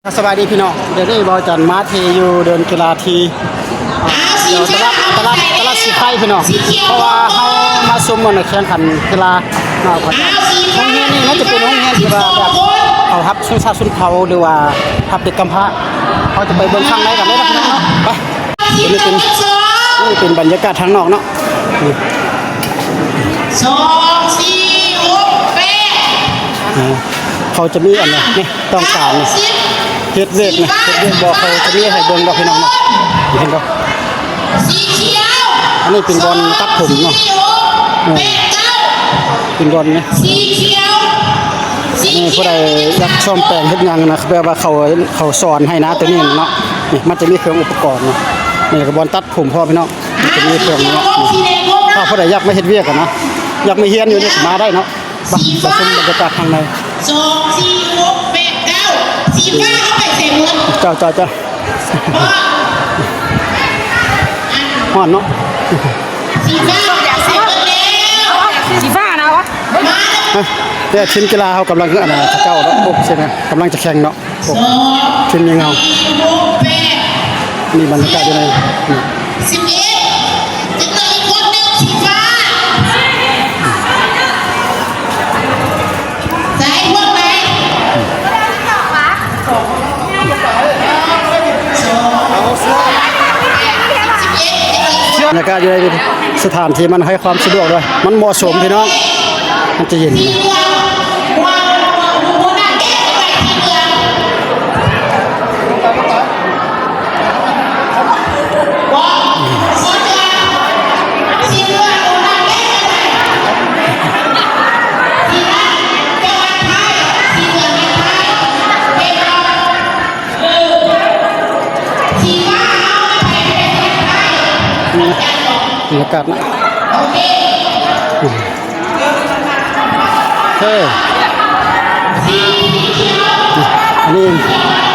ສະບາຍດີພີ່ນ້ອງ, ດຽວນີ້ບ່າວຈັນມາທີ່ຢູ່ເດີ່ນກິລາທີ່ ອ່າ ແຖວຕະຫຼາດ ຕະຫຼາດ ຕະຫຼາດສີໄຄພີ່ນ້ອງ, ເພາະວ່າເຮົາມາຊົມອັນແຂ່ງຂັນກິລາເນາະ. ໂຮງຮຽນນີ້ມັນຈະເປັນໂຮງຮຽນທີ່ວ່າແບບເຂົາຮັບຊົນຊາດຊົນເຜົ່າ ຫຼືວ່າຮັບເດັກກຳພ້າ. ເຮົາຈະໄປເບິ່ງຂ້າງໃນກັນເລີຍເນາະພີ່ນ້ອງເນາະ. ໄປ. ນີ້ເປັນ ນີ້ເປັນບັນຍາກາດທາງນອກເນາະ. ນີ້ ສອງ ສີ່ ຫົກ ແປດ ອ່າ ເຂົາຈະມີອັນນີ້ ນີ້ ຕ້ອງການນີ້ ເຮັດວຽກນີ້ ເຮັດວຽກບໍ່ ເຂົາຈະມີໃຫ້ເບິ່ງດອກພີ່ນ້ອງເນາະ. ເຫັນບໍ່? ອັນນີ້ເປັນບ່ອນຕັດຜົມເນາະ. ເອີ ເປັນບ່ອນນີ້ ອັນນີ້ຜູ້ໃດຢາກສ້ອມແປງເຮັດຫຍັງນະ ແບບວ່າເຂົາ ເຂົາສອນໃຫ້ນະ ໂຕນີ້ເນາະ. ນີ້ມັນຈະມີເຄື່ອງອຸປະກອນເນາະ. ນີ້ກະບ່ອນຕັດຜົມພ້ອມພີ່ນ້ອງ. ມັນຈະມີເຄື່ອງເນາະ. ຖ້າຜູ້ໃດຢາກມາເຮັດວຽກຫັ້ນນະ ຢາກມາຮຽນຢູ່ນີ້ກະມາໄດ້ເນາະ. ໄປ ໄປຊົມບັນຍາກາດຂ້າງໃນ. ສອງ ສີ່ ຫົກ ແປດ ເກົ້າ ສີຟ້າເຮົາໄປໃສ່ໝົດ. ເຈົ້າ ເຈົ້າ ເຈົ້າ. ຮ້ອນເນາະ. ສີຟ້າເຮົາໄປໃສ່ໝົດແລ້ວ. ສີຟ້ານະວະ. ແຕ່ທີມກິລາເຮົາກຳລັງ ອັນນະ ເຂົາເຈົ້າເນາະ ພວກຊີ້ນະ ກຳລັງຈະແຂ່ງເນາະ. ໂອ້ ທີມຍິງເຮົາ ມີບັນຍາກາດຢູ່ໃນ ສິບເອັດ ຈັກໜ່ອຍອີກຄົນໜຶ່ງສີຟ້າ ໃສ່ພວກໄປ ບັນຍາກາດຢູ່ໃນສະຖານທີ່ມັນໃຫ້ຄວາມສະດວກດ້ວຍ ມັນເໝາະສົມພີ່ນ້ອງ. ມັນຈະເຢັນ. ບັນຍາກາດນະ. ເອີ ອັນນີ້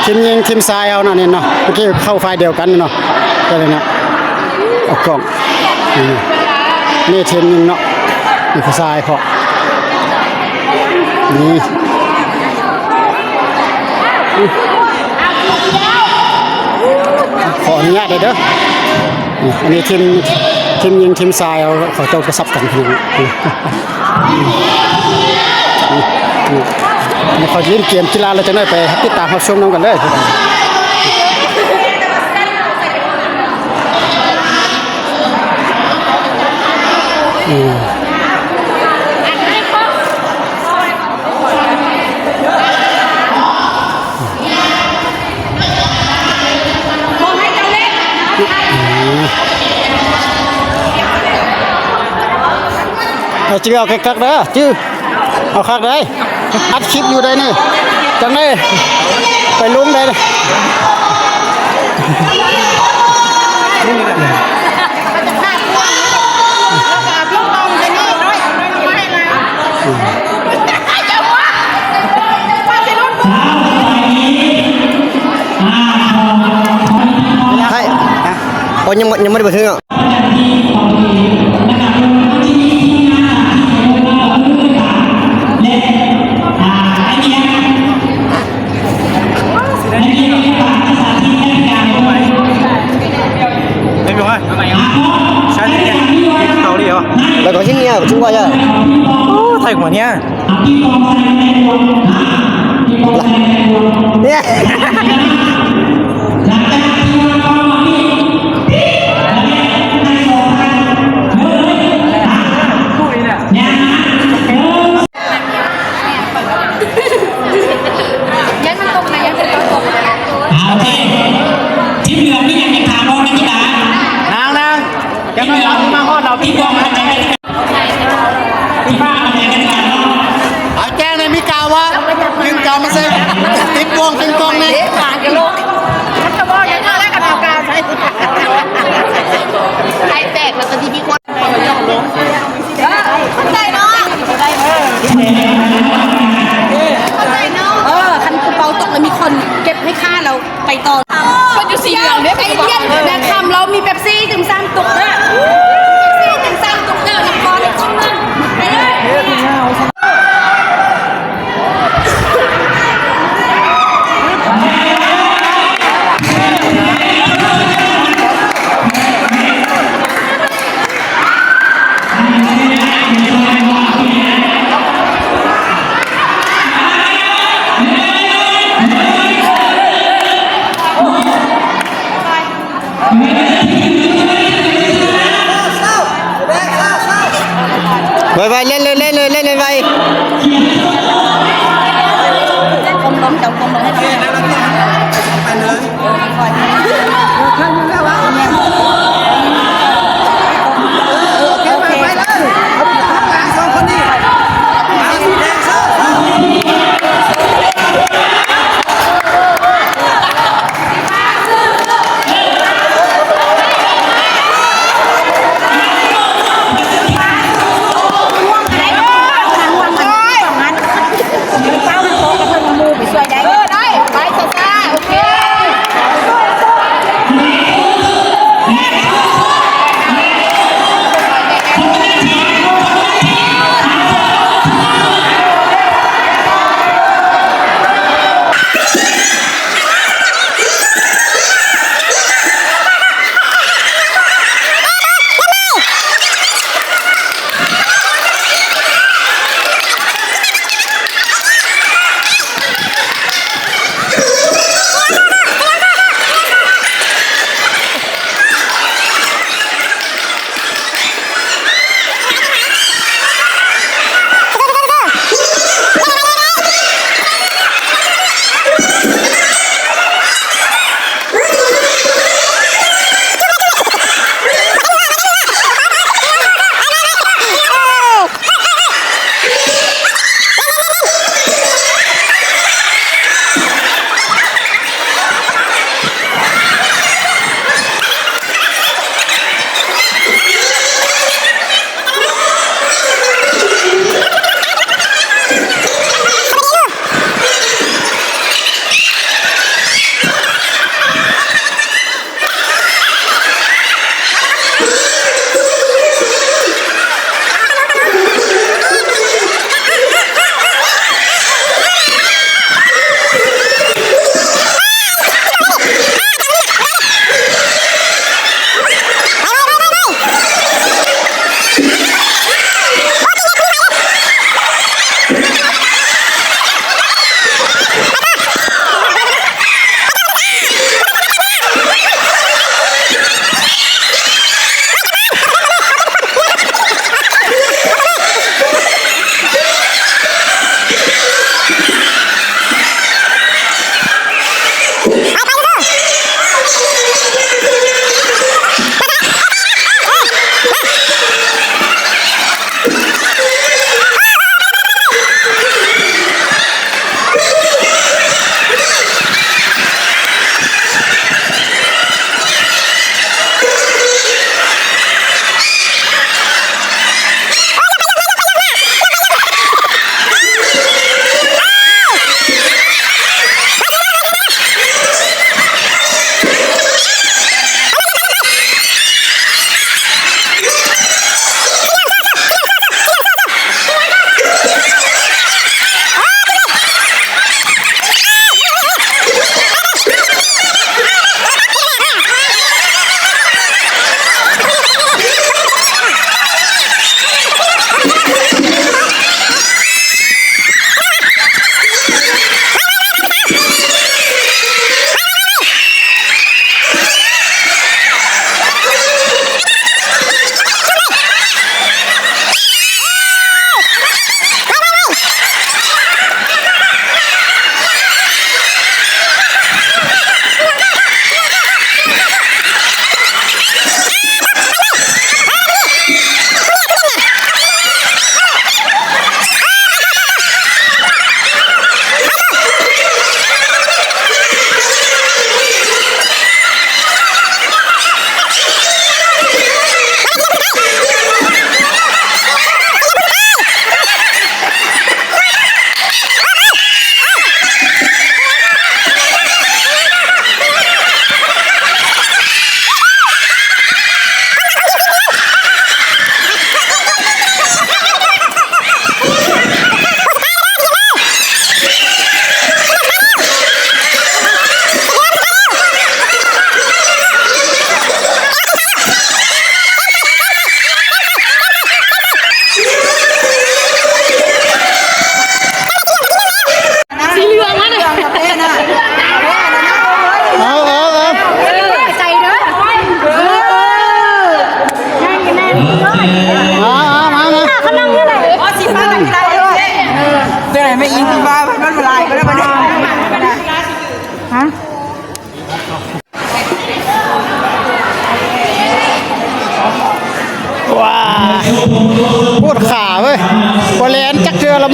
ທີມຍິງທີມຊາຍເຮົາເນາະ ນີ້ເນາະ. ເມື່ອກີ້ເຂົ້າຝ່າຍດຽວກັນເນາະ ກໍເລີຍເນາະ ເອົາກ້ອງ. ນີ້ ນີ້ທີມຍິງເນາະ ນີ້ຜູ້ຊາຍເພາະ ນີ້ ຂໍອະນຸຍາດເດີ. ນີ້ ອັນນີ້ທີມ ທີມຍິງທີມຊາຍເຮົາ ເຂົາເຈົ້າກະສັບກັນ. ນີ້ ນີ້ ນີ້ ເຂົາຫຼິ້ນເກມກິລາແລ້ວ ຈັກໜ່ອຍໄປຕິດຕາມຮັບຊົມນຳກັນເດີ. ອືມ ເອົາຈື່ເອົາຄັກໆເດີ ຈື່ ເອົາຄັກໄດ໋. ອັດຄລິບຢູ່ໃດ໋ນີ້ ຈັ່ງໄດ້ໄປລົງໄດ້. ໃຫ້ ໂອ້ ຍັງບໍ່ ຍັງບໍ່ໄດ້ເບິ່ງເທື່ອ. ເອົາເດ້ ທີມເຫຼືອງມີຫຍັງຈະຖາມບໍ່ນັກກິລາ? ນາງ ນາງ ຈັກໜ່ອຍເຮົາຊິມາຮອດລາວ ທີ່ບອກວ່າ ທີ່ວ່າເອົາແຕ່ກັນເນາະ ເອົາແຈ້ງແດ່ ມີກາວບໍ່? ຍິງກາວມາໃສ່ ຕິດວງ ຕິດກອງແດ່ ມັນກະບໍ່ ຍັງເອົາແລ້ວກະເອົາກາວໃສ່ ໄຂ່ແຕກແລ້ວກະຊິມີຄົນ ເອີ ເຂົ້າໃຈເນາະ ເຂົ້າໃຈເນາະ ເອີ ຄັນກະເປົາຕົກແລ້ວມີຄົນເກັບໃຫ້ຂ້າແລ້ວໄປຕໍ່ ເພິ່ນຢູ່ສີເຫຼືອງເດ້ ໄອລຽນແບກຄຳ ລາວມີເປັບຊີຕື່ມສາມຕຸກເດີ ເປັບຊີຕື່ມສາມຕຸກເດີ ນະຄອນ ໄປເລີຍ. ໄວໆ ເລ່ນເລີຍ ເລ່ນເລີຍ ເລ່ນໄວໆ. ກ້ມລົງ ເຈົ້າກົ້ມລົງໃຫ້ເຂົາ ໄປເລີຍ. ໂອເຄ ໄປ ໄປເລີຍ. ເອົາໄປທາງຫຼັງສອງຄົນນີ້ ມາສີແດງ ເຊີນ ເຊີນ. ເອີ ໄດ້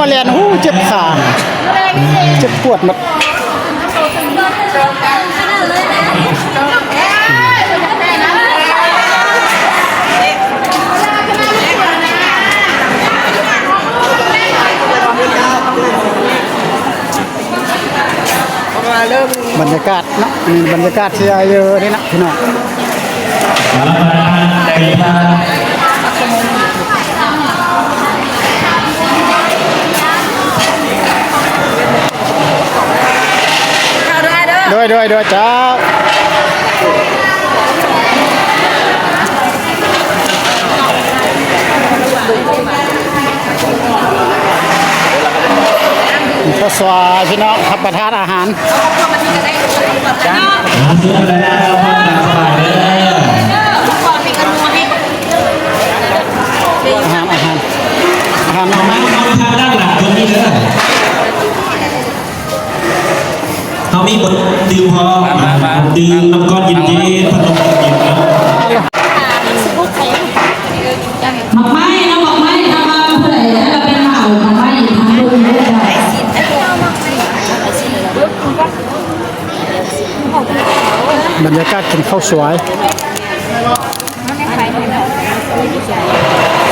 ແລ່ນ ໂອ້ ເຈັບຂາ ເຈັບປວດໝົດ. ບັນຍາກາດເນາະ ນີ້ບັນຍາກາດທີ່ຢູ່ນີ້ນະພີ່ນ້ອງ. ໂດຍ ໂດຍ ໂດຍ ເຈົ້າ. ເຂົ້າສວຍ ພີ່ນ້ອງ ຮັບປະທານອາຫານ. ອາຫານ ອາຫານ ອາຫານອອກມາ. ເຮົາມີບົດດື່ມພ້ອມ ມາ ມາ ມາ ດື່ມນ້ຳກ້ອນເຢັນໆ ຂະໜົມເຢັນໆເນາະ. ໝາກໄມ້ເນາະ ໝາກໄມ້ ຖ້າວ່າຜູ້ໃດນັ້ນລະແມ່ນມາເອົາໝາກໄມ້ຢູ່ທາງເບິ່ງເດີ. ບັນຍາກາດກິນເຂົ້າສວຍ.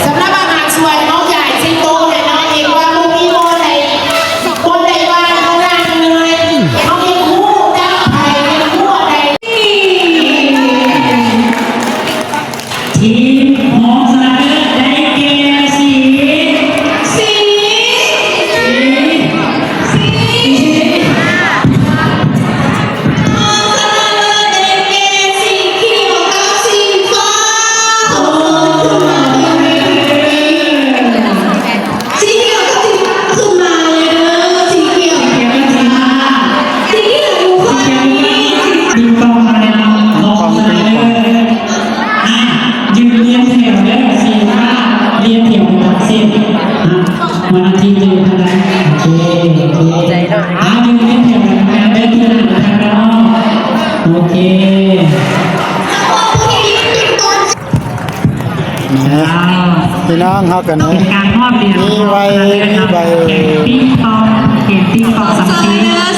ສຳລັບອາຫານສວຍເນາະ ຢາຍຊິໂຕະແລ້ວເນາະ ເຫັນວ່າບໍ່ມີບ່ອນໃດ ບ່ອນໃດວ່າງ ເຮົານັ່ງເລີຍ ເຮົາເຮັດຮູ້ຈັກໃຜເປັນຫົວໃດ. ທີມຮອງຊະນະເລີດໄດ້ແກ່ສີ ສີ ສີ ສີ ຮອງຊະນະເລີດໄດ້ແກ່ສີຂຽວກັບສີຟ້າ. ຂໍເຊີນຂຶ້ນມາເລີຍ. ສີຂຽວກັບສີຟ້າ ຂຶ້ນມາເລີຍເດີ ສີຂຽວ ຂຽວກັບສີຟ້າ ສີຂຽວຢູ່ຝັ່ງນີ້. ປິງປອງມາແລ້ວ ຮອງຊະນະເລີດ. ອ່ະ ຢືນລຽນແຖວເດີ ສີຟ້າ ລຽນແຖວຕາມເສັ້ນ. ອ່ະ ວັນອາທິດເຈີກັນນະ. ໂອເຄ ໂອເຄ ອ່ະ ຢືນລຽນແຖວກັນເດີ ທີລະໜ້າທາງນອກ. ໂອເຄ ພີ່ນ້ອງເຮົາກັນ ເປັນການມອບຫຼຽນ ມີໃບ ມີໃບ ເປັນປີກອງ ເປັນປີກອງສຳຄັນ.